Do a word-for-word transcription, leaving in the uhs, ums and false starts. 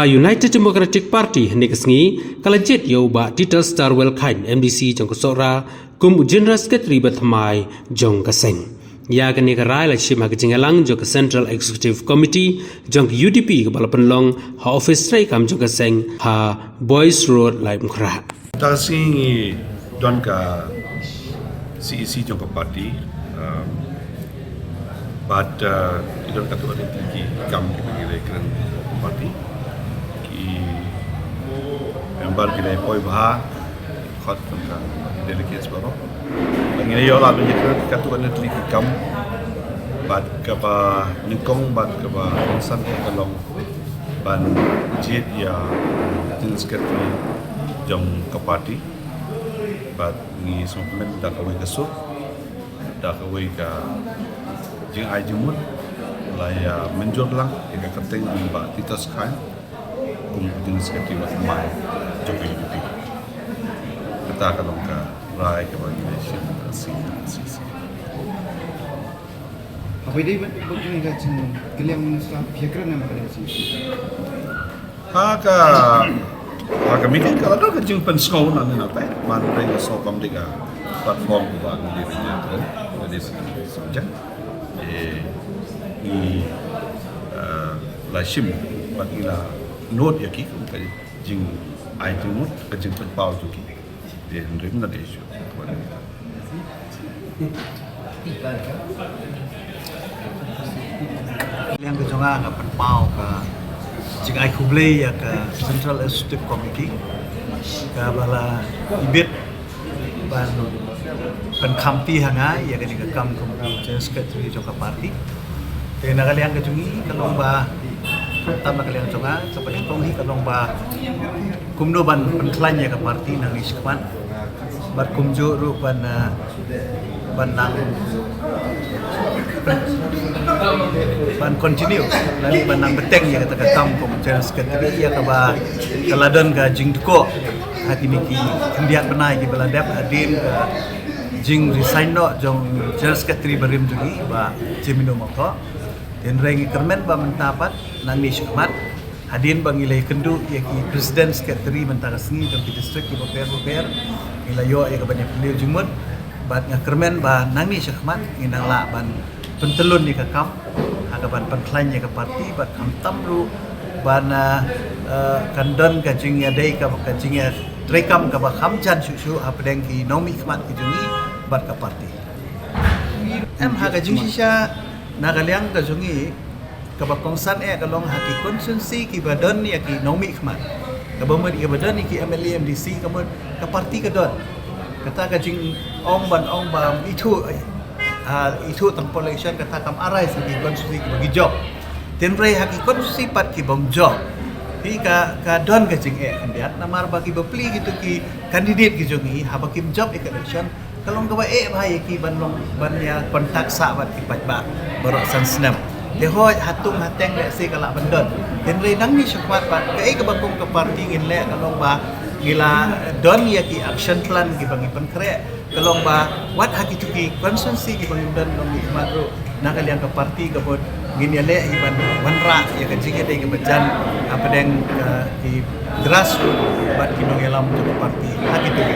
Ka United Democratic Party hynne ka sngi ka la jied ïa u Bah Titus Darwell Chyne, M D C jong ka Sohra, kum u General Secretary ba thymmai jong ka seng. Ïa kane ka rai la shim ha ka jingïalang jong ka Central Executive Committee jong ka U D P kaba la pynlong ha office treikam jong ka seng ha Boyce Road, Laitumkhrah. Tang shi ngi don ka C E C jong ka party, um, bad, uh, ngi don katto katne ki kam kiba ngi la kren ka party. Ki member ki la poi bha, khot ka delegates baroh. Ngi la ïoh lad ban ïakren katto katne ki kam, bad kaba nyngkong bad kaba kongsan ka long ban jied ïa u General Secretary jong ka party. Bad ngi sngewkmen da kawei ka sur, da kawei ka jingai jingmut, la ïa mynjur lang ïa ka kyrteng jong u Bah Titus Chyne kum u General Secretary ba thymmai jong ka U D P. Kata ka long ka rai kaba ngi la shim ha C E C. Haba ïadei bad, bad kane ka jingkylliang, Minister, phi ïakren ne em ha kane ka jingkylliang? Ha ka, ha ka meeting ka la don ka jingpynsngew na ne na pdeng, man pdeng ka shu kam dei ka platform kaba ngi dei ban ïakren, ngi dei ban ïakren. Eh, ngi, eh, la shim bad ngi la note ïa ki kum ka jingai jingmut, ka jingpynpaw jong ki. Te hynrei na dei shu. Liang ka jong nga nga pynpaw ka jingai khublei ïa ka Central Executive Committee kaba la ibit ban pynkhamti ha nga ïa kane ka kam kum u General Secretary jong ka party. Te na ka liang ka jong ngi ka long ba, tam na ka liang jong nga, kaba nyngkong hi ka long ba kumno ban pynkhlaiñ ïa ka party nangne shakhmat. Bad kumjuh ruh ban, eh, ban nang, ban continue lane ban nang bteng ïa kata ka kam kum General Secretary, ïa kaba ka la don ka jingdukor ha kine ki khyndiat bnai kiba la dep hadien ka jingresign noh jong General Secretary barim jong ngi, Bah Jemino Mawthoh. Hynrei ngi kyrmen ba mynta pat nangne shakhmat, hadien ba ngi la ïakynduh ïa ki president secretary mynta ka sngi jong ki district kiba bapher bapher, ngi la ïoh ïa ka ban ïapylliew jingmut. Bad nga kyrmen ba nangne shakhmat ngin nang lah ban pyntyllun ïa ka kam ha ka ban pynkhlaiñ ïa ka party, bad khamtam ruh ban, eh, eh, kan don ka jingïadei ka, ka jingïatreikam kaba kham jan shuh shuh hapdeng ki nongmihkhmat ki jong ngi bad ka party. Em, ha ka jingshisha na ka liang ka jong ngi, kaba kongsan eh ka long ha ki constituency kiba don ïa ki nongmihkhmat. Kaba mut ïa kaba don ïa ki M L A, M D C, ka mut ka party ka don. Kata ka jingong ban ong ba ithuh, eh, ah, ithuh tang por election, kata kam arise ha ki constituency kiba ki jop. Hynrei ha ki constituency pat ki bym jop, hi ka, ka don ka jingeh khyndiat namar ba kiba plie kito ki candidate ki jong ngi haba kim jop ïa ka election, ka long kaba eh bha ïa ki ban long, ban ïa contact sah bad ki paidbah baroh san snem. Te hooid, hatung hateng lehse ka lah ban don. Hynrei nangne shakhmat pat kaei kaba kum ka party ngin leh ka long ba ngi la don ïa ki action plan kiba ngi pynkhreh. Ka long ba wat ha kito ki constituency kiba ngim don nongmihkhmat ruh, na ka liang ka party ka mut ngin ïaleh ïa ban wanrah ïa ka jingïadei kaba jan hapdeng, eh, ki grassroots bad ki nongïalam jong ka party ha kito ki